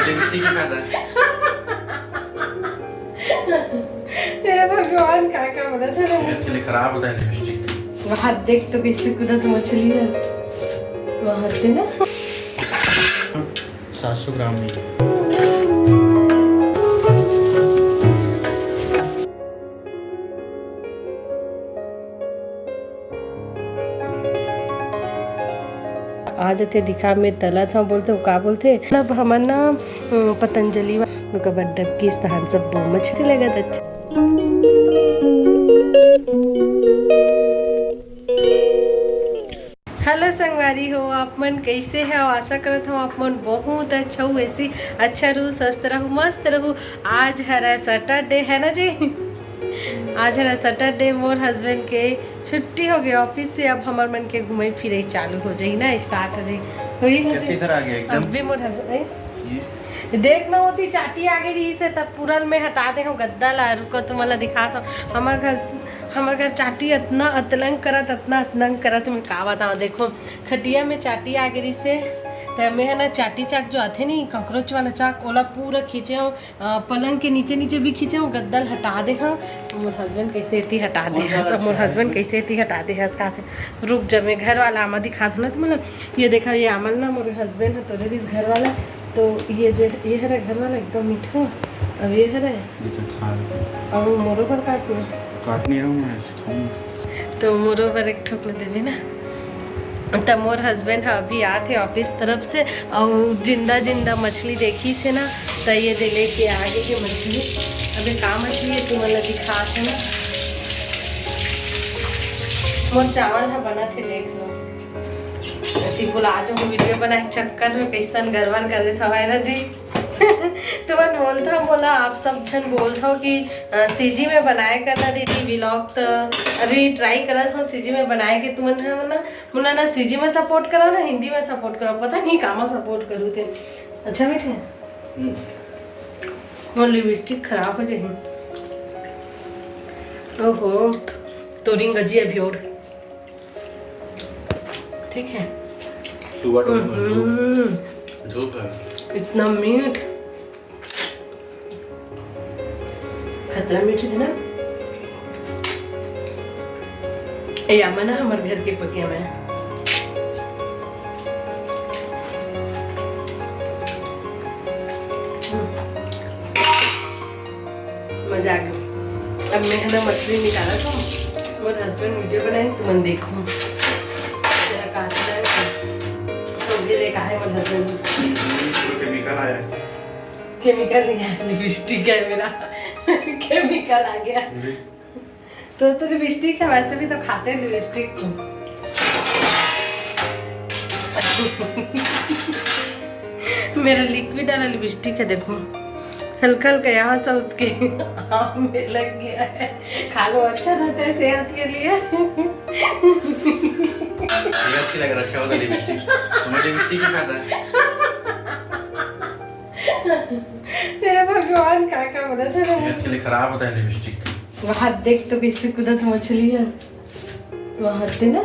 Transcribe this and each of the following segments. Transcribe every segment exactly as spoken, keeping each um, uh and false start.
Lipstick ही खाता है। हे भगवान, का का बोला था ना? सेहत के लिए खराब होता है लिपस्टिक। वहाँ देख तो कैसे कूदत मछली है। वहाँ से ना। सात सौ ग्राम नहीं। आ जथे दिखा में तलत हव बोलथे, वो का बोलथे? मतलब हमन ना, अम, पतंजलि वा-, ओकर बाद डबकिस तहन सब मछली लगत अच्छा। हेलो संगवारी हो, आप मन कैसे हो? आशा करत हूँ आप मन बहुत अच्छा हो, ऐसी अच्छा रहू, स्वस्थ रहू, मस्त रहू। आज हरा सैटरडे है ना जी? आज हरा सैटरडे, मोर हस्बैंड के छुट्टी हो गई ऑफिस से। अब हमर मन के घूमे फिरे चालू हो जाई ना, स्टार्ट हो जाई। होई ना कैसे जी? इधर आ गया एकदम? अभी मोर हस्बैंड, ए? ये? देख ना, होती चाटी आगे रही से तब पूरन में हटा दे हूँ गद्दा ला। रुको, तुमन ला दिखात हूँ। हमर घर, हमर घर चाटी अतना अतलंग करत, अतना अतलंग करत, मैं का बताऊँ। देखो, खटिया में चाटी आगे रही से, त मैं है ना चाटी चाक जो आथे नी, कॉकरोच वाला चाक, ओला पूरा खींचे हूँ। अ, पलंग के नीचे नीचे भी खींचे हूँ, गद्दा ल हटा दे हूँ। मोर हस्बैंड कैसे एती हटा दे हस, मोर हस्बैंड कैसे एती हटा दे हस, का थे, रुक जा, मैं घर वाला आमा दिखात हूँ ना तुमन ला। ये देखा, ये आमल ना मोर हस्बैंड है, तोरे रिस घर वाला। तो ये जे, ये हरे घर वाला एकदम मीठा, अब ये हरे, ये तो खा ले। अब मोरो पर काटना। काट नहीं रहा हूँ मैं, ऐसे खाऊंगा। तो मोरो बर एक ठोक ल देबे ना। त मोर हस्बैंड ह अभी आत हे ऑफिस तरफ से, अउ जिंदा जिंदा मछली देखिस हे ना, त ये दे लेके आगे हे मछली। अबे का मछली हे, तुमन ला दिखात हूँ ना। मोर चावल ह बनत हे, देख लो। अति भुला जो वीडियो बनाए के चक्कर में कैसन गड़बड़ कर देत हवय ना जी। तुमन बोलथव मोला, आप सब झन बोलथव कि, अ, सीजी में बनाए करना दीदी व्लॉग, त अभी ट्राई करत हव सीजी में बनाए के। तुमन ह ना, मोला ना सीजी में सपोर्ट करव, ना हिंदी में सपोर्ट करव, पता नहीं कामा सपोर्ट करू ते। अच्छा मीठे? हम्म। मोर लिपस्टिक खराब हो जाही। ओहो, तोरिंग गजी अभी और। ठीक है। सुबह टोरी में हम्म। धूप, धूप है। इतना मीठ। खतरा मीठ थे ना। ए, आमा ना हमर घर के पकिया में। हम्म। मजा आ गया। अब मैं है ना मछली निकाला था, मोर हस्बैंड वीडियो बनाए, तुमन देखो। जरा काटना है, तो ये लेकर आए मोर हस्बैंड। पूरा केमिकल आया है। केमिकल नहीं है, लिपस्टिक है मेरा। केमिकल आ गया। तो, तो लिपस्टिक है, वैसे भी तो खाते हैं लिपस्टिक को। मेरा लिक्विड वाला लिपस्टिक है, देखो, हल्का हल्का यहाँ से उसके आँख में लग गया है। खा लो, अच्छा रहता है सेहत के लिए। ये अच्छी लग रहा, अच्छा होता लिपस्टिक। तुम्हारा लिपस्टिक ही खाता है। हे भगवान, का का बोला था ना? सेहत के लिए खराब होता है लिपस्टिक। वहाँ देख तो कैसे कूदत मछली है। वहाँ दे ना।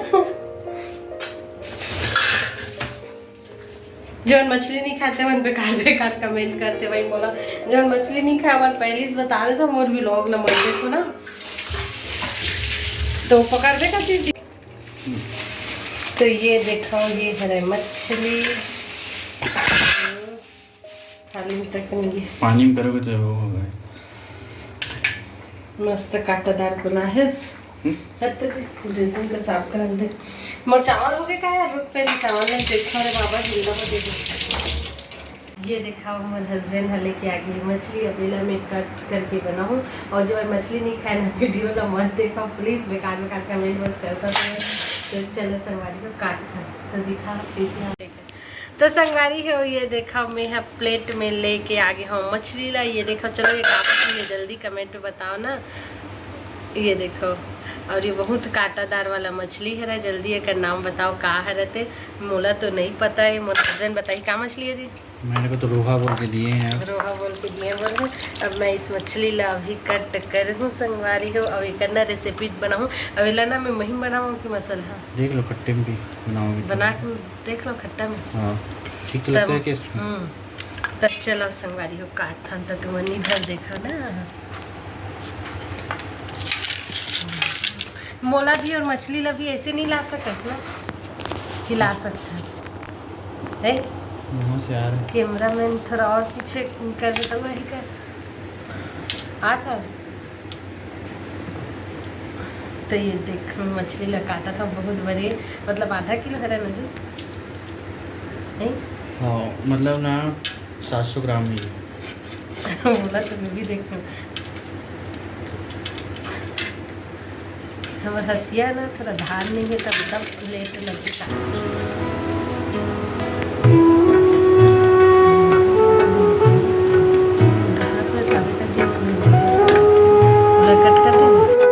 जौन मछली नहीं खाते, मन बेकार बेकार कमेंट करते भाई मोला। जौन मछली नहीं खाए, मन पहले से बता देता, मोर व्लॉग ला मन देखो ना। तो पकड़ दे का चीज। तो ये देखो, ये हरे मछली। थाली में तक नहीं गिस। पानी में करोगे तो वो होगा। मस्त कांटादार बना है। हम्म। हट तो दे, ड्रेसिंग का साफ करन दे। मोर चावल हो गए का यार? रुक, पहले चावल नहीं देखा रे बाबा, हिंदा को दे दे। ये देखा, हमर हस्बैंड ह लेके आ गए मछली। अब एला मैं कट करके बनाऊँ, और जो मछली नहीं खाए ना, वीडियो ला मत देखा प्लीज, बेकार बेकार कमेंट बस करता तो। तो चलो संगवारी को काट खा, तो दिखा कैसे हम देखे। तो संगवारी हो, ये देखा, मैं ह प्लेट में लेके आगे हूँ मछली ला। ये देखो, चलो ये का मछली है, जल्दी कमेंट में बताओ ना। ये देखो, और ये बहुत कांटादार वाला मछली हरे। जल्दी एकर नाम बताओ का हरे ते, मोला तो नहीं पता है, मोर हस्बैंड बताई का मछली है जी। मैंने को तो रोहा बोल के दिए हैं। रोहा बोल के दिए बोल रहे। अब मैं इस मछली ला अभी कट कर हूँ संगवारी हो, अब एकर ना रेसिपी बनाऊँ। अब एला ना मैं महीन बनाऊँ कि मसाला देख लो, खट्टे में भी बनाओगे तो। बना के देख लो खट्टा में। हाँ, ठीक तो तब लगता है कि हम्म। त चलो संगवारी हो, काटथन त तुमन इधर देखो ना। मोला भी और मछली ला भी ऐसे नहीं ला सकस ना, हिला सकथन। है? यहाँ से आ रहे। कैमरामैन थोड़ा और पीछे कर देता हुआ ही कर। आ था। तो ये देख, मछली ला काटा था, बहुत बड़े, मतलब आधा किलो हरे ना जी? नहीं? हाँ, मतलब ना, सात सौ ग्राम ही। बोला तो मैं भी देखूँ। हमर हंसिया ना थोड़ा धार नहीं है, तब तब लेट लगता। दूसरा प्लेट लावे का जी, इसमें पूरा कट कर देंगे।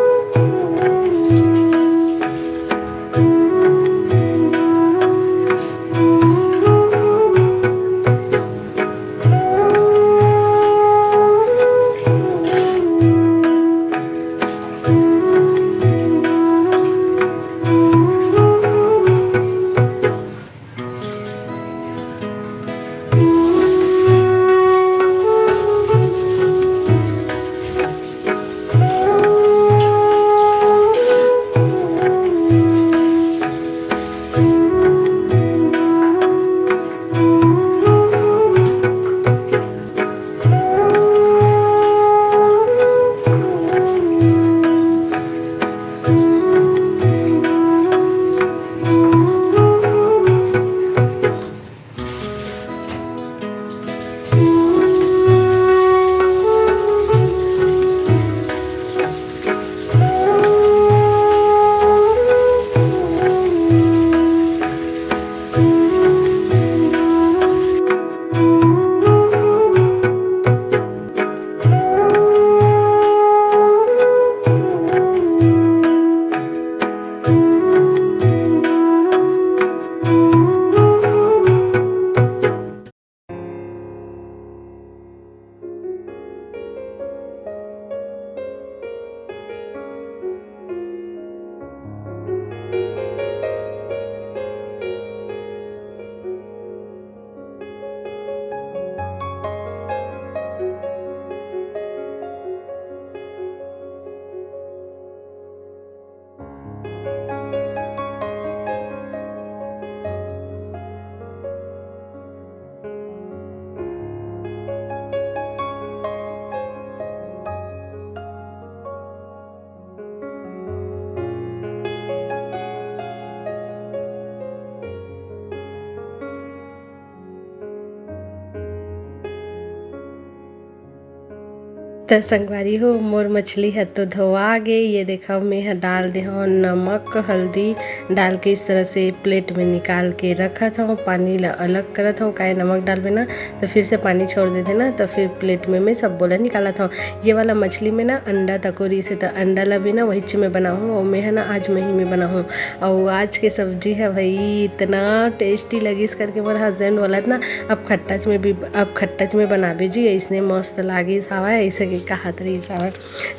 त संगवारी हो, मोर मछली ह तो धोवा गे। ये देखव, मैं ह डाल दे हव नमक, हल्दी डाल के इस तरह से प्लेट में निकाल के रखत हव। पानी ला अलग करत हव, काहे नमक डालबे ना तो फिर से पानी छोड़ देथे ना, तो फिर प्लेट में मैं सबो ला निकालत हव। ये वाला मछली में ना अंडा तको रहिस हे, त अंडा ला भी ना वहीच में बनाहूँ, अउ मैं ह ना आज मही में बनाहूँ। अउ आज के सब्जी ह भाई इतना टेस्टी लगिस करके मोर हस्बैंड बोलत ना, अब खट्टाच में भी, अब खट्टाच में बनाबे जी, अइसने मस्त लागिस हवय, अइसे के कहत रहिस हवय।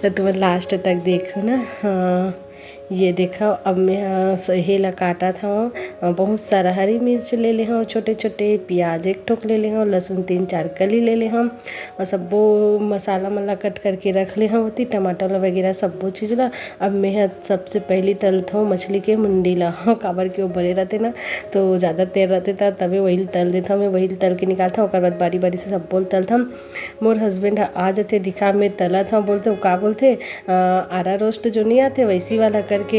त तुमन लास्ट तक देखो ना। हाँ, ये देखो, अब मैं ह स-, हे ला काटत हव। अ, बहुत सारा हरी मिर्च ले ले हव, छोटे छोटे प्याज एक ठोक ले ले हव, लहसुन तीन चार कली ले ले हव, अउ सब्बो मसाला मन ला कट करके रख ले हव। ओती टमाटर वगैरह सब्बो चीज ला अब मैं ह सबसे पहिली तलथव मछली के मुंडी ला, काबर कि वो बड़े रहिथे ना, तो ज़्यादा तेल रहिथे, त तभे वही ल तल देथव मैं, वही ल तल के निकालथव। ओकर बाद बारी बारी से सब्बो ल तलथव। मोर हस्बैंड ह आ जथे, दिखा, मैं तलत हव, बोलथे, वो का बोलथे, अ, आरा रोस्ट जो नहीं आथे, वैसी वाला करके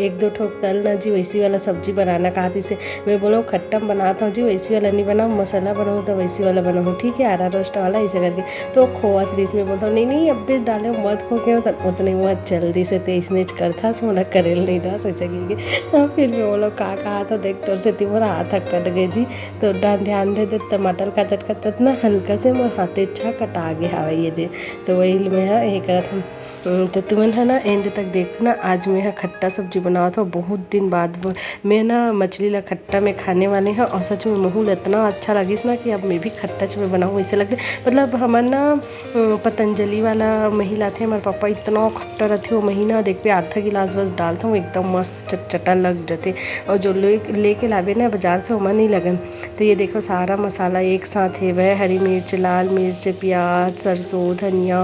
एक दो ठोक तल ना जी, वैसी वाला सब्जी बनाना कहत रहिसे। मैं बोलव, खट्टा म बनात हव जी, वैसी वाला नहीं बनाव, मसाला बनाव त वैसी वाला बनाव, ठीक है, आरा रोस्ट वाला, ऐसे करके। तो खोवत रहिस, मैं बोलथव, "नहीं, नहीं, अब्बे डाले मत खो के," त ओतने में चल दिस, ते अइसनेच करथस, मोला करे ल नहीं दस, ऐसे कहिके। फिर मैं बोलव, "का कहा था, देख, तोर सेती मोर हाथ ह कट गए जी।" तो डा-, ध्यान दे दे, टमाटर काटत काटत ना हल्का से मोर हाथे छा कटा गे हावय, ये दे। तो वही ल मैं ह ये करत हव। तो तुमन ह ना एंड तक देखो ना, आज मैं ह खट्टा सब्जी बनावत हव बहुत दिन बाद। मैं ना मछली ला खट्टा में खाने वाले हव, और सच में महू ला इतना अच्छा लगिस ना कि अब मैं भी खट्टा च में बनाऊँ, ऐसे लगथे। मतलब हमर ना, अ, पतंजलि वाला मही लाथे हमर पापा, इतना खट्टा रथे वो मही ना, देखबे आधा गिलास बस डालथव, एकदम मस्त चटचटा लग जथे। और जो ले, लेके लाबे ना बाजार से, ओमा नहीं लगन। तो ये देखो, सारा मसाला एक साथ हेवय, हरी मिर्च, लाल मिर्च, प्याज, सरसों, धनिया,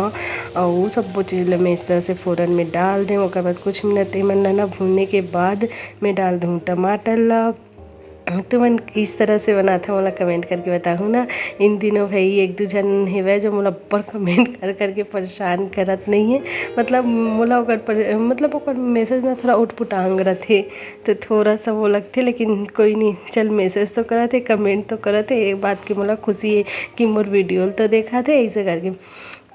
अउ सब्बो चीज ल मैं इस तरह से फोरन में डाल देंव। ओकर बाद कुछ मिनट एमन ला ना भूने के बाद मैं डाल दूँ टमाटर ला। तुमन किस तरह से बनाथव, मोला कमेंट करके बताहू ना। इन दिनों भाई एक दू झन हेवय जो मोला अब्बड़ कमेंट कर करके परेशान करत नहीं है। मतलब मोला ओकर पर, मतलब ओकर मैसेज ना थोड़ा उटपुटांग रथे, तो थोड़ा सा वो लगथे, लेकिन कोई नहीं, चल मैसेज तो करत हे, कमेंट तो करत हे, एक बात की मोला खुशी है कि मोर वीडियो तो देखा थे ऐसे करके।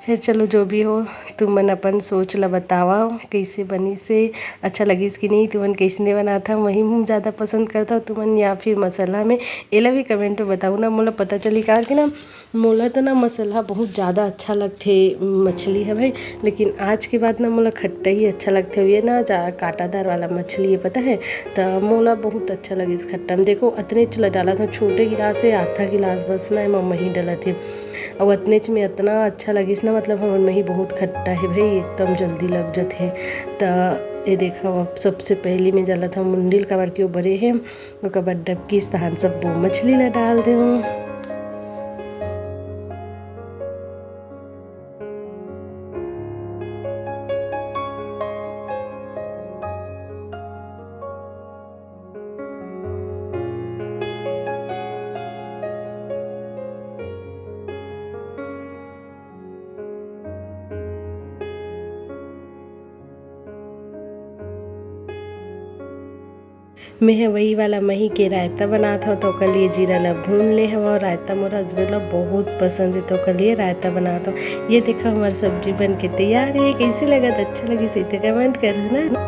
फिर चलो जो भी हो, तुमन अपन सोच ला बतावा कैसे बनिस हे, अच्छा लगिस कि नहीं, तुमन कैसने बनाथव, वही हम ज़्यादा पसंद करथव तुमन या फिर मसाला में, एला भी कमेंट में बताऊ ना, मोला पता चली। काबर कि ना मोला तो ना मसाला बहुत ज़्यादा अच्छा लगथे मछली ह भाई, लेकिन आज के बाद ना मोला खट्टा ही अच्छा लगथे। ये ना जा कांटादार वाला मछली है, पता है, तो मोला बहुत अच्छा लगिस खट्टा में। देखो अतने च ला डालत हव, छोटे गिलास है, आधा गिलास बस ना एमा मही डलत हे। अउ अतनेच में अतना अच्छा लगिस ना, मतलब हमर मही बहुत खट्टा हे भाई, एकदम जल्दी लग जथे। त ये देखव, अब सबसे पहली में जलत हव मुंडिल, काबर कि वो बड़े हे, ओकर बाद डबकिस तहान सब्बो मछली ला डाल देव। मैं ह वही वाला मही के रायता बनात हव, तो ओकर लिए जीरा ला भून ले हव। रायता मोर हस्बैंड ला बहुत पसंद है, तो ओकर लिए रायता बनात हव। ये देखो, हमार सब्जी बन के तैयार है। कैसे लगत? अच्छा लगिस हे तो कमेंट करहू ना।